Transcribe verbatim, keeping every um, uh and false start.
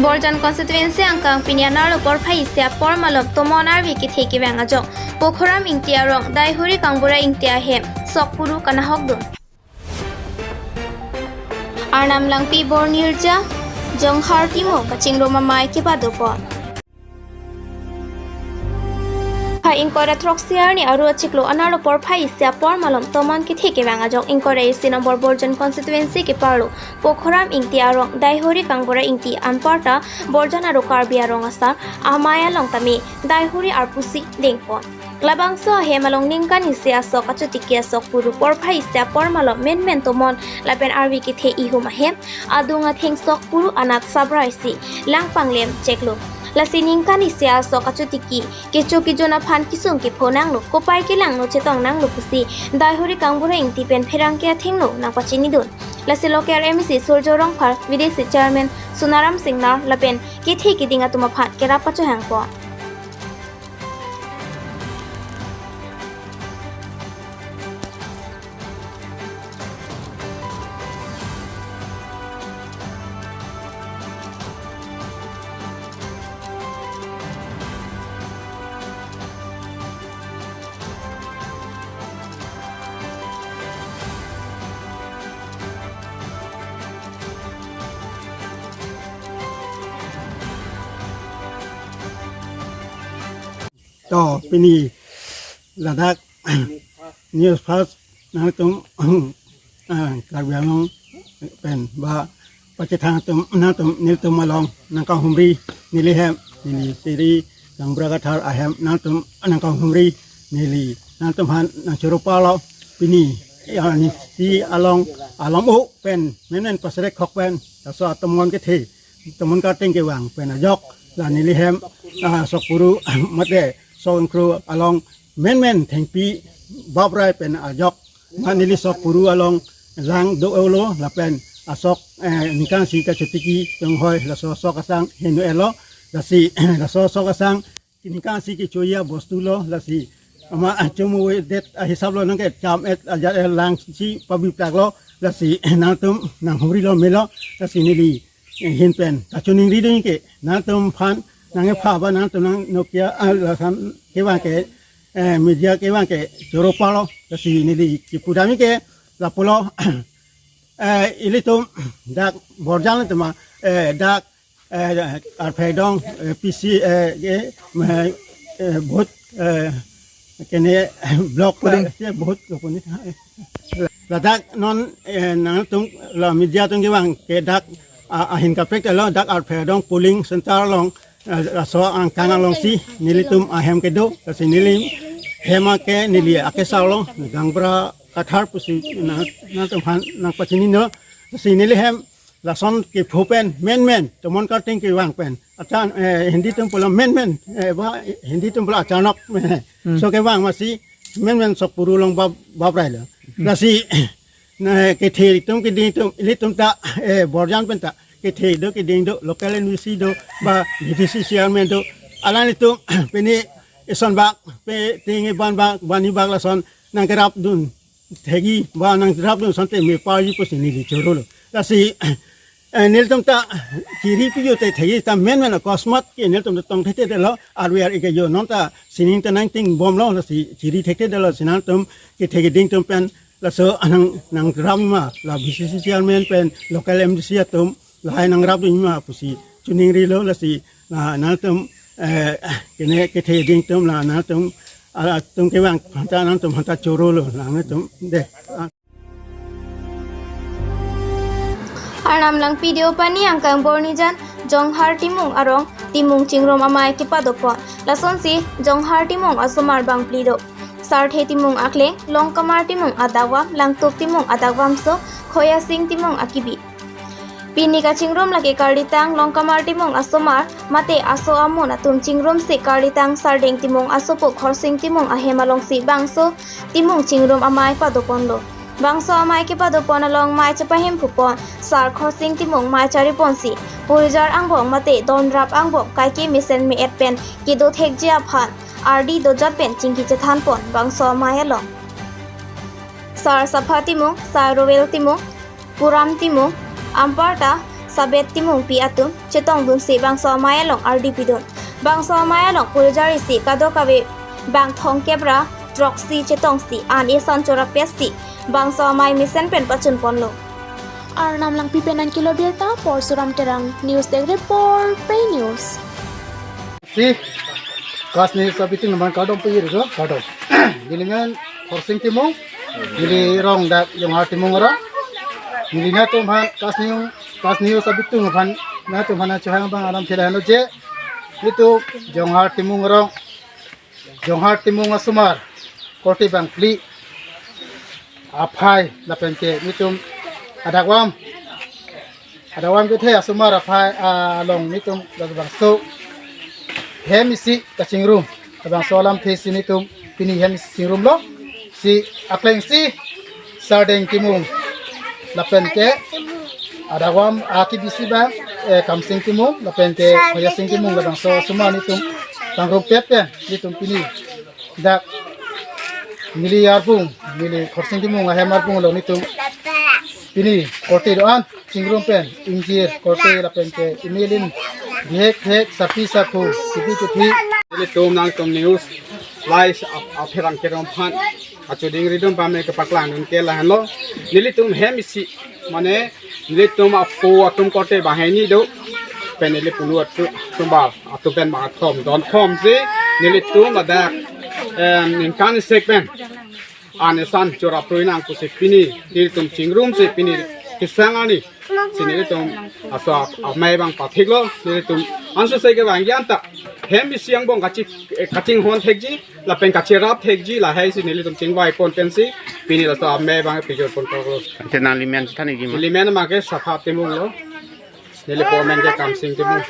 Borjan constituency angkang pini anerlo porphai isi apor malom tomon arvi kethe kevang ajok Pokhoram Ingti arong Daihori Kangbura Ingti ahem sokpuru kanahokdun. Arnam Langpi Bornirja Jonghar Timung kachingrum amei kepadopon. Phai ingkoi ra throksi arni Aru achiklo anerlo porphai isi apor malom tomon kethe kevang ajok ingkoi ra isi number Borjan constituency keparlo Pokhoram Ingti arong Daihori Kangbura Ingti anparta Borjan aro Karbi arong asar amei along tame Daihori arpusi dengpon. Labangso ahem along ningkan isi asok kachotiki asokpuru porphai isi apor malom menmen tomon lapen arvi kethe ihum ahem adung atheng sokpuru anat sabrai si langpang lem cheklo. Lasi ningkan isi asok kachotiki kecho kejun aphan kesung kepho nanglo, kopai kelangno chetong nanglo pusi Daihori Kangbura Ingti pen pherangke athengno nangpachinidun. Lasi local M A C Surjo Rongphar, V D C Chairman Sonaram Singnar lapen kethe keding atum aphan kerap pachohangpon. To pini ladak News First nangtum, ah, Karbi Anglong pen ba pachethang atum nangtum nelitum along nangkanghumri, neli hem, neli Sri Kangbura Kathar ahem nangtum nangkanghumri, neli nangtum aphan nangchoro palo pini, ya, nisi along alom o pen menmen pasrek khok pen laso atomon kethe tomon karting kevang pen ajok la neli hem, ah, sokpuru mate sok ingkro along menmen thengpi babrai pen ajok ma neli sokpuru along lang do-olo lapen asok, eh, ningkan isi kachotiki chonghoi laso sok asang henu elo, lasi laso sok asang ningkan isi kechoya bostu lo, lasi ama achomu det ahisap lo nangkecham et ajat et lang si pabiplak lo, lasi nangtum nanghumri lo melo, lasi neli, eh, ahin pen kachiningri dun ke nangtum aphan nangkepha ba nangtum nang Nokia, ah, lason kevang ke, eh, media kevang ke choro palo, lasi neli kipudam ke lapulo, eh, ilitum dak Borjan atum, eh, dak, eh, arphai dong, eh, P C, eh, eh, eh, eh, booth, eh, kene block, polling, eh, booth ko puni. Ladak non, eh, nangtum la media atum kevang ke dak, ah, ahin kaprek lo dak arphai dong polling center along, eh, laso angkang alongsi nelitum ahem kedo, lasi neli hem ke neli akesar lo Kangbura Kathar pusi na, nangtum aphan nangpachinilo, lasi neli hem lason kepho pen menmen tomon karting kevang pen achan, eh, Hindi atum pulo menmen, eh, ba Hindi atum pulo achanak, eh, hmm, so kevang masi menmen sokpuru along bab, babrai lo. Hmm. Lasi na kethe atum keding atum ilitum ta, eh, Borjan pen ta kethe do keding do local M D C do ba V D C chairman do alanglitum pini ison bak pe tingi ban bak bani bak lason nangkerap dun thegi ba nangrap dun asonte me parji pusi neli choro lo. Lasi, eh, nelitum ta chiri piyo te thegi ta menmen akosmat ke nelitum ta tong thekthedetlo, arve ar-e ke yo non ta sining ta nangting bomlo, lasi chiri thekthedetlo, si nangtum kethe keding atum pen laso anang nangrap ma la V D C chairman pen local M D C atum lahai nangrap dun ma pusi chiningrilo, lasi la nangtum, eh, kene kethe keding atum la nangtum, ah, atum kevang aphanta nangtum aphanta choro lo la nangtum de. Arnam Langpi Deopani angkang Bornijan Jonghar Timung arong Timung chingrum amei kepadopon. Lasonsi Jonghar Timung asomar bangphli do. Sarthe Timung akleng, Longkamar Timung adakvam, Langtup Timung adakvamso, Khoyasing Timung akibi. Pini kachingrum lake karlitang Longkamar Timung asomar mate aso amun atum chingrumsi karlitang Sardeng Timung asopo Khorsing Timung ahem alongsi bangso Timung chingrum amei padoponlo. Bangso amei kepadopon along mei chepahemphupon Sar Khorsing Timung mei chariponsi purijar angbong mate donrap angbong kaike mesen me-et pen kedo thekji aphan ardi dojat pen chingki chethanpon bangso amei along. Sar Sapha Timung, Sar Roel Timung, Puram Timung, anparta Sabet Timungpi atum chetongdunsi bangso amei along ardi pidun. Bangso amei along purjari si kadokave bang thomkep ra throksi chetongsi an eson chorap pesi bangso amei mesen pen pachun ponlo. Arnam Langpi pen nangkelo birta, Porsuram Terang, News Desk Report, Pei News. Si Kasni News abitung aphan kardom pajir do, kardom. Neli men Khorsing Timung, neli rong dak Jonghar Timung arong. Neli nangtum aphan Kasni, Kasni News abitung aphan nangtum aphan chohang abang alam thela henlo je. Nelitum Jonghar Timung arong, Jonghar Timung asomar korte bang phli aphai lapen ke nelitum adakvam, adakvam kethe asomar aphai along nelitum labangso hem isi kachingrum, labangso alamthe si nelitum pini hem isi chingrumlo. Si akleng si Sardeng Timung lapen ke adakvam aki bisi bang, eh, Kamsing Timung lapen ke Khoyasing Timung, labangso asomar nelitum pangrumpet pen nelitum pini dak neli arbung, neli Khorsing Timung ahem arbung along nelitum pini korte do-an chingrum pen ingjir korte lapen ke imi alim bihek bihek, sapi saphu, kipi kipi. Nelitum nangtum news live ap-, apherang kerom aphan achuding ridum pame kepaklang dun ke lahenlo. Nelitum hem isi mane nelitum apo atum korte banghini do, pen neli punu atum, atum bal atum pen bang athom don thom si nelitum ladak, em, ningkan isi pen an eson chorap rui nang pusi pini nelitum chingrumsi pini kesang ani si nelitum laso amei bang pathiklo. Nelitum anso sai ke bang yan ta hem isi angbong kachi, eh, kachinghon thekji lapen kachirap thekji lahai si nelitum chingvai pon pensi pini laso amei bang pijor pon paklo. Ante nangli men than ikji ma? Neli men abang ke Sapha Timung lo. Neli apo amen ke Kamsing Timung.